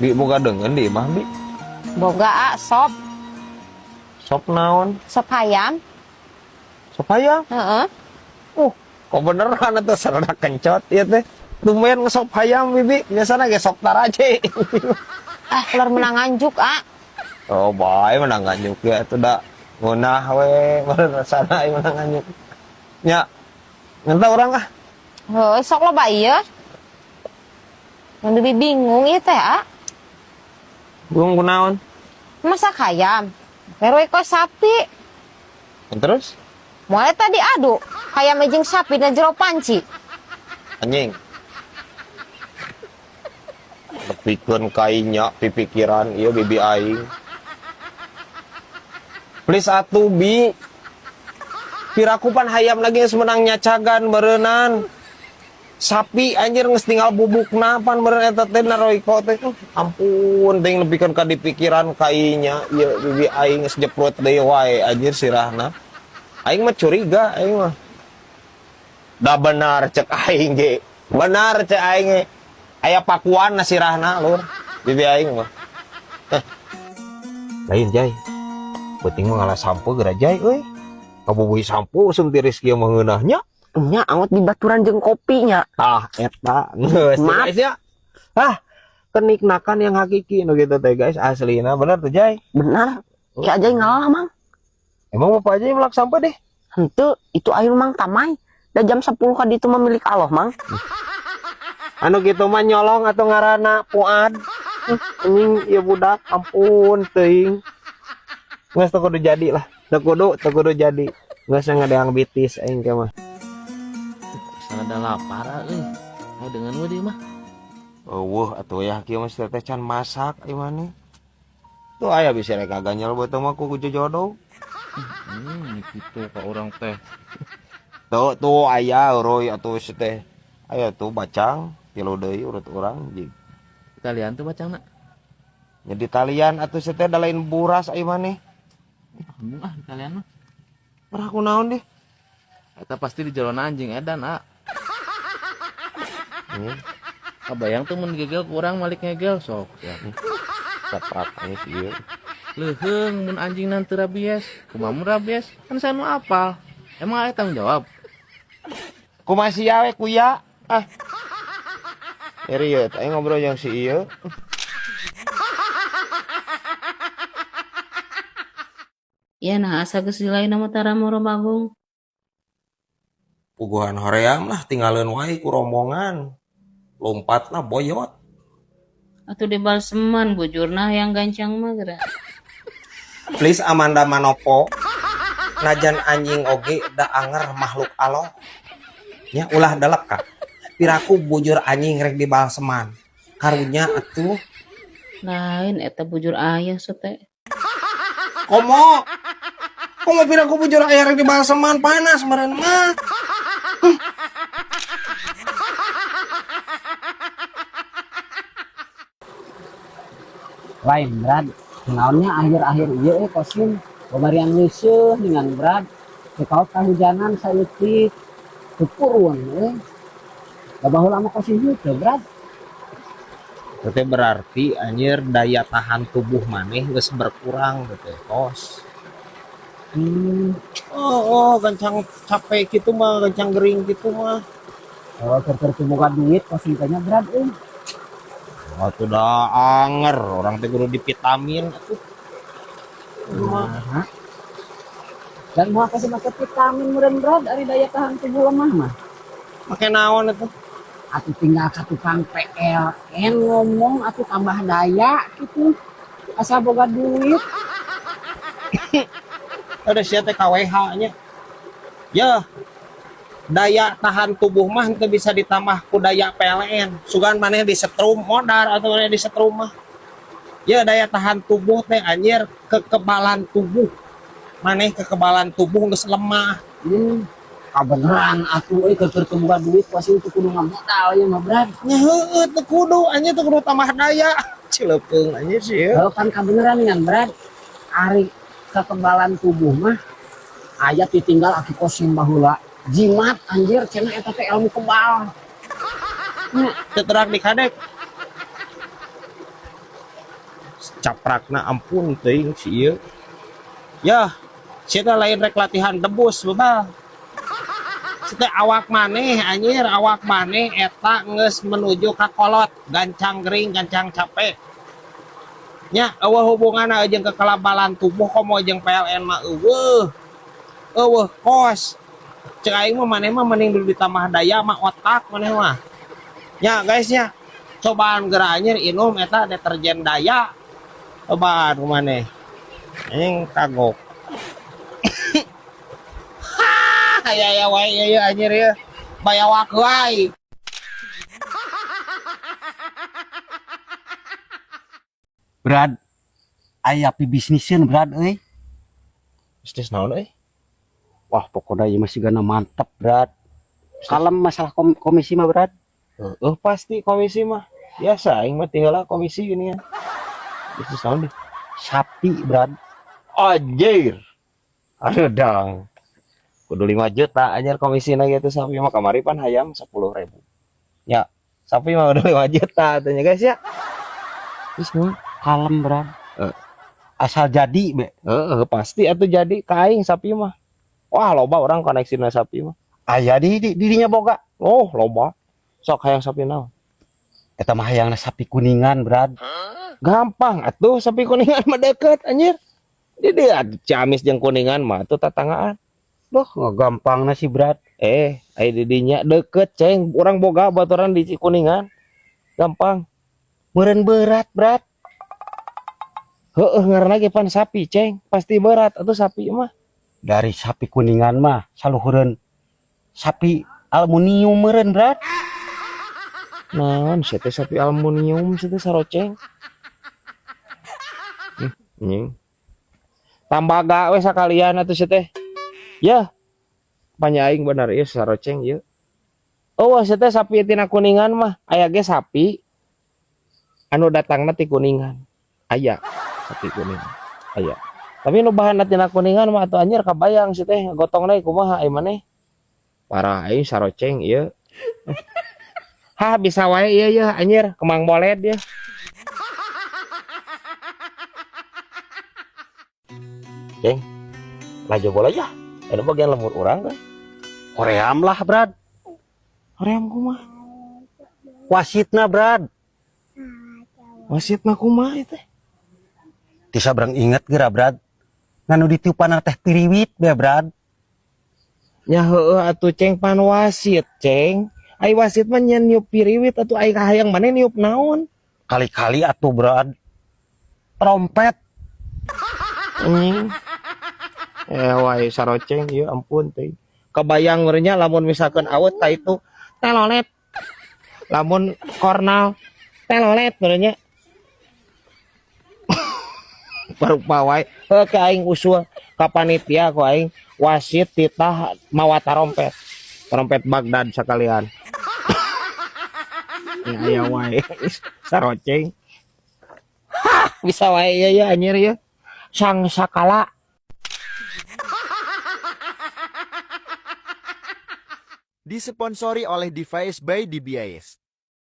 Bi, boga deungeun di imah, Bi? Boga, A, sop. Sop naon? Sop hayam. Sop hayam? Heeh. Kok beneran atuh sarana kencot ieu teh. Tumben ngesop hayam, Bibi. Biasana ge sop taraje. Ah, keluar menang nganjuk, A. Oh, bae menang nganjuk ya atuh da. Ngeunah we meureun rasana ieu menang nganjuk. Nya. Ngentah urang ah. Heuh, sok loba ieu. Mun Bibi bingung ieu teh, A. Bingung kunaon? Masak hayam. Wewe kok sapi. Terus? Mulai tadi adu, hayam jeung sapi na jero panci. Anjing. Nepikeun kainya pipikiran ieu bibi aing. Please atuh, Bi. Piraku pan hayam lagi geus meunang nyacagan beureunan. Sapi anjir geus tinggal bubukna pan meureun eta teh naroiko teh. Ampun teuing nepikeun ka dipikiran kainya ieu bibi aing geus jeprut deui wae anjir sirahna. Aing mah curiga aing mah. Da benar cek aing ge. Benar cek aing ge. Aya pakuan na sirahna lur. Bibi aing mah. Lain Jai. Penting mah ngalah sampo geura Jai euy. Kabubuhi sampo usum tiris kieu mah ngeunah nya. Nya angot di baturan jeung kopinya. Tah eta geus Maaf. Guys ya. Ah, kenikmakan yang hakiki nu gitu teh guys aslina bener tuh Jai. Benar. Kayak aja ngalah, Mang. Emang bapak aja yang melak sampah deh. Henteu, itu air Mang tamai. Da jam 10 ka ditu mah milik Allah, Mang. Anu gitu mah nyolong atau ngarana Puad. Anjing ieu budak ampun teuing. Geus teu kudu jadi lah. Teu kudu jadi. Geus ngadeang bitis aing teh mah. Sarada lapar euy. Mau dengan we deui mah. Eueuh atuh ya kieu mah teh can masak ieu mah. Tuh aya bisa rek ganyel beuteung mah ku jodoh. Gitu ka urang teh. Tuh tuh aya euruy atuh si teh. Aya tuh bacang tilu deui urut urang jig. Talian tuh bacangna. Jadi talian atuh si teh da lain buras ieu maneh. Embung ah talian mah. Marah ku naon deh. Eta pasti di jalan anjing edan, ah. Kabayang tuh mun gegel ku urang malik ngegel sok ya. Saprak aya si ieu. Leuheung mun anjing nanti rabies, kumaha mun rabies? Kan saya nu apal. Emang aya tanggung jawab? Kumaha sia we kuya? Ah. Nyeri aing ngobrol jeung si ieu. Ya nah asa geus dilain mah tara moro bagong. Puguhan hoream lah tinggalin wae ku rombongan. Lompatna boyot. Atuh dibalseman bujurna yang gancang mah geura. Please Amanda Manopo. Najan anjing oge da anger makhluk Allah. Nya ulah delek ka. Piraku bujur anjing rek dibalseman. Karunya atuh. Lain eta bujur ayah so teh. Komo. Komo piraku bujur ayah rek dibalseman panas meureun mah. Lain Brad, naonnya akhir-akhir ieu kosim babarian leuseuh dengan Brad. Teu kaot kahujanan saeutik. Teu purun euy. Da baheula mah kosim henteu Brad. Itu teh berarti anjir daya tahan tubuh maneh geus berkurang teh kos. Oh, gancang capek gitu mah, gancang gering gitu mah. Oh, keur-keur teu boga duit kosim teh nya Brad euy. Atuh da anger, orang teh kudu divitamin atuh. Nah. Dan mau kasih make vitamin meureun Brad ari daya tahan tubuh lemah mah. Make naon atuh? Atuh tinggal ka tukang PLN ngomong atuh tambah daya gitu. Asal boga duit. Ada sia teh KWH nya. Yeuh. Daya tahan tubuh mah henteu bisa ditambah ku daya PLN. Sugan maneh disetrum modar atau maneh disetrum mah. Ya daya tahan tubuh teh anjir kekebalan tubuh. Maneh kekebalan tubuh geus lemah. Kabeneran atuh euy keur teu boga duit pasti teu kudu ngamodal ieu mah Brad. Nya heueuh teu kudu anjir teu kudu tambah daya. Cileupeuing anjir sih ieu. Heuh kan kabeneran ngan Brad. Ari kekebalan tubuh mah aya ditinggal aki kosim baheula. Jimat anjir cenah eta teh ilmu kebal. Nya teu terang dikadek. Caprakna ampun teuing si ieu. Yah, sia teh lain rek latihan debus bebal. Sia teh awak maneh anjir, awak maneh eta geus menuju ka kolot, gancang gering, gancang capek. Nya, eueuh hubunganna jeung kekelabalan tubuh komo jeung PLN mah eueuh. Eueuh kos. Cek aing mah maneh mah mending dulu ditambah daya mah otak maneh mah. Nya guys nya, cobaan geura anjir inum eta deterjen daya. Cobaan ku maneh. Anjing kagok. Hah, aya aya wae ieu anjir ieu. Bayawak wae. Brad, aya pibisniseun Brad euy. Bisnis naon euy? Wah, pokoknya ieu mah sigana mantep Brad. Kalem masalah komisi mah Brad. Heeh, pasti komisi mah. Biasa aing mah tinggal komisi gini ya. Bisnis naon deh? Sapi Brad. Anjir. Aduh dang. Kudu 5 juta anjir komisina gitu sapi mah kamari pan hayam 10.000. Ya, sapi mah udah 5 juta atunya guys ya. Terus mah Kalem Brad. Asal jadi be. Heeh, pasti atuh jadi ka aing sapi mah. Wah, loba orang koneksina sapi mah. Aya di dirinya boga. Oh, loba. Sok hayang sapi naon? Eta mah hayangna sapi kuningan Brad. Gampang atuh sapi kuningan mah deket anjir. Di dia Ciamis jeung kuningan mah atuh tatanggaan. Duh, gampang na si Brad. Aya di dinya deket ceng, urang boga baturan di Kuningan. Gampang. Meureun berat Brad. Heeh, ngaranna ge pan sapi ceng, pasti berat atuh sapi mah. Dari sapi kuningan mah saluhureun sapi aluminium meureun Brad. Naon sia teh sapi aluminium sia teh saroceng. Anjing. Tambaga we sakalian atuh sia teh. Yah. Panya aing bener ieu saroceng ieu. Oh, sia teh sapi tina kuningan mah, aya ge sapi anu datangna ti kuningan. Aya sapi kuningan. Aya. Tapi nu bahanna tina kuningan mah atuh anjir kabayang sia teh gotongna kumaha ai maneh. Parah aing saroceng ieu. Hah, bisa wae ieu yeuh anjir, kemang boled ieu. Ceng, laju bola ya. Ada bagian lemur urang kan? Hoream lah Brad. Hoream kumaha? Wasitna Brad. Wasitna kumaha ieu teh? Teu sabrang inget geura Brad. Nganu ditiupan teh piriwit be Brad. Nya heueuh atuh ceng pan wasit ceng. Ai wasit mah nyen niup piriwit atuh ai kahayang maneh niup naon? Kali-kali atuh Brad. Trompet. Anjing. Wae saroceng ieu ampun teh. Kebayang meureunnya lamun misalkan awet ka itu telolet. Lamun kornal telolet meureunnya. Barupa wae. Heuh ka aing usul ka panitia ku aing wasit titah mawa tarompet. Trompet Baghdad sakalian. Ya aya wae saroceng. Hah, bisa wae ieu ya anjir ieu. Sang sakala. Disponsori oleh Device by DBIS.